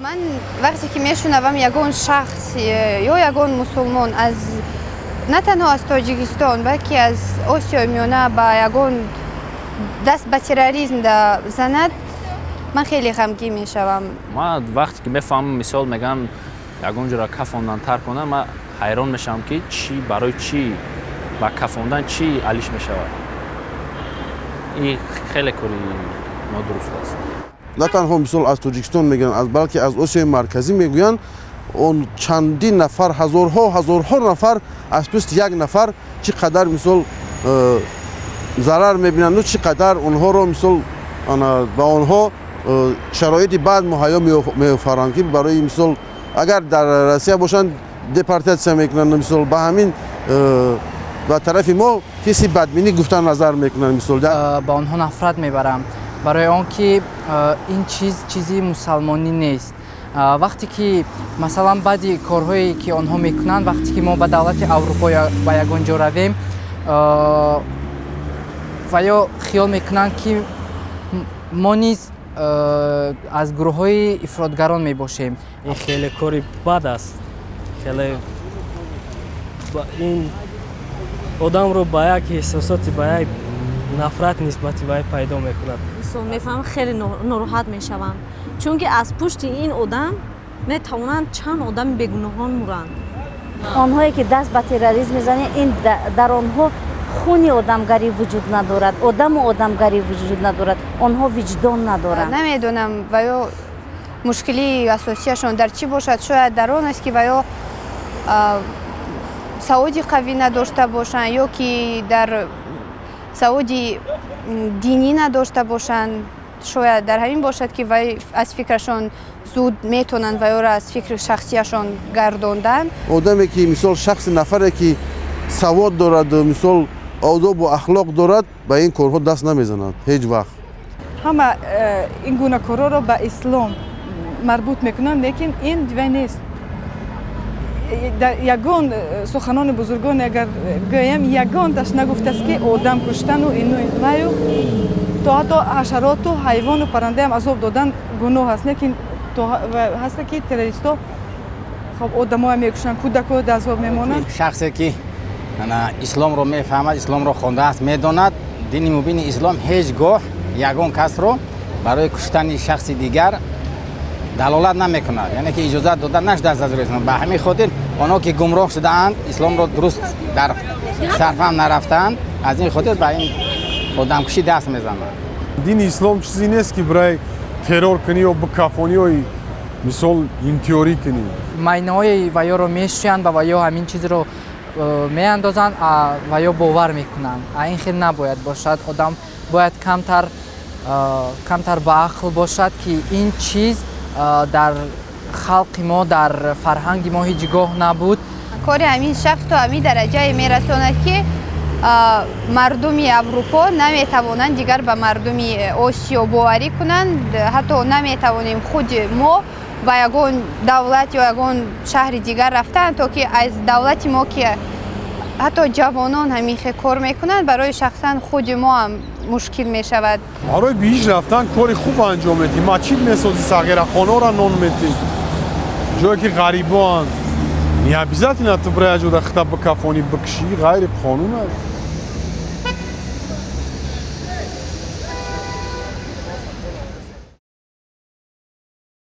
Ман вақте ки мешунавам, ягон шахс ё ягон мусулмон аз на танҳо аз Тоҷикистон, балки аз Осиёи Миёна ба ягон даст ба терроризм занад, ман хеле ғамгин мешавам. Ман вақте ки мефаҳмам, мисол, мегӯянд, ягон ҷоро кафондан, тар конан, ман ҳайрон мешавам, ки чӣ, барои чӣ, ба кафондан чӣ алиш мешавад? Ин хеле кори нодуруст аст. На танҳо, мисол, аз Тоҷикистон мегӯянд, балки аз Осиёи Марказӣ мегӯянд. Он чандин нафар, ҳазорҳо, ҳазорҳо нафар аз пушти як нафар чӣ қадар, мисол, зарар мебинанду чӣ қадар онҳоро, мисол, ба онҳо шароити бад муҳайё меофаранд, ки барои мисол, агар дар Россия бошанд, депортатсия мекунанд. Мисол, ба ҳамин ба тарафи мо ҳисси бадбинӣ гуфта назар мекунанд, мисол. Ба онҳо нафрат мебарам, барои он ки ин чиз чизи мусалмонӣ нест. Вақте ки, масалан, баъди корҳое ки онҳо мекунанд, вақте ки мо ба давлати Аврупо ба ягон ҷо равем ва ё хиёл мекунанд, ки мо низ аз гурӯҳҳои ифротгарон мебошем. Ин хеле кори бад аст, хеле ин одамро ба як эҳсосоти, ба як нафрат нисбати вай пайдо мекунад. Мисол, мефаҳмам, хеле нороҳат мешавам, чунки аз пушти ин одам метавонанд чанд одами бегуноҳон муранд. Онҳое ки даст ба терроризм мезананд, ин дар онҳо хуни одамгарӣ вуҷуд надорад, одаму одамгарӣ вуҷуд надорад, онҳо виҷдон надоранд. Намедонам, ва ё мушкилии асосияшон дар чӣ бошад. Шояд дар он аст, ки ва ё саводи қавӣ надошта бошанд ё ки дар саводи динӣ надошта бошанд. Шояд дар ҳамин бошад, ки вай аз фикрашон зуд метавонанд ва ёро аз фикри шахсияшон гардондан. Одаме ки, мисол, шахси нафаре ки савод дорад, мисол, одобу ахлоқ дорад, ба ин корҳо даст намезанад ҳеҷ вақт. Ҳама ин гуна корҳоро ба ислом марбут мекунанд, лекин ин вай нест. Ягон суханони бузургон агар гӯям, ягонташ нагуфтааст, ки одам куштану ину ваю то ҳатто ҳашароту ҳайвону паррандаам азоб додан гуноҳ аст. Лекин ҳаста, ки террористҳо хоб одамоя мекушанд, кӯдакҳо дар азоб мемонанд. Шахсе ки исломро мефаҳмад, исломро хондааст, медонад, дини мубини ислом ҳеҷ гоҳ ягон касро барои куштани шахси дигар далолат намекунад, яъне ки иҷозат дода нашудааст аз рӯи ислом. Ба ҳамин хотир онҳо ки гумроҳ шудаанд, исломро дуруст дар сарфаҳм нарафтаанд, аз ин хотир ба ин одамкушӣ даст мезананд. Дини ислом чизе нест, ки барои террор кунӣ ё бикафонӣ ё, мисол, интиҳорӣ кунӣ. Майнаҳои ваёро мешӯянд ва ваё ҳамин чизро меандозанд ва ё бовар мекунанд. Ин хел набояд бошад. Одам бояд камтар ба ақл бошад, ки ин чиз дар халқи мо, дар фарҳанги мо ҳеҷ гоҳ набуд. Кори ҳамин шахс то ҳамин дараҷае мерасонад, ки мардуми Аврупо наметавонанд дигар ба мардуми Осиё боварӣ кунанд. Ҳатто наметавонем худи мо ба ягон давлат ё ягон шаҳри дигар рафтан, то ки аз давлати мо, ки ҳатто ҷавонон ҳамин хел кор мекунанд, барои шахсан худи мо ҳам мушкил мешавад. Барои биҳишт рафтан кори хуб анҷом медиҳӣ, масҷид месозӣ, сағирахонаро нон метиҳӣ, ҷое ки ғарибоанд. Не обязательно ту бира ҷода хита бикафонӣ, бикшӣ, ғайри қонун аст.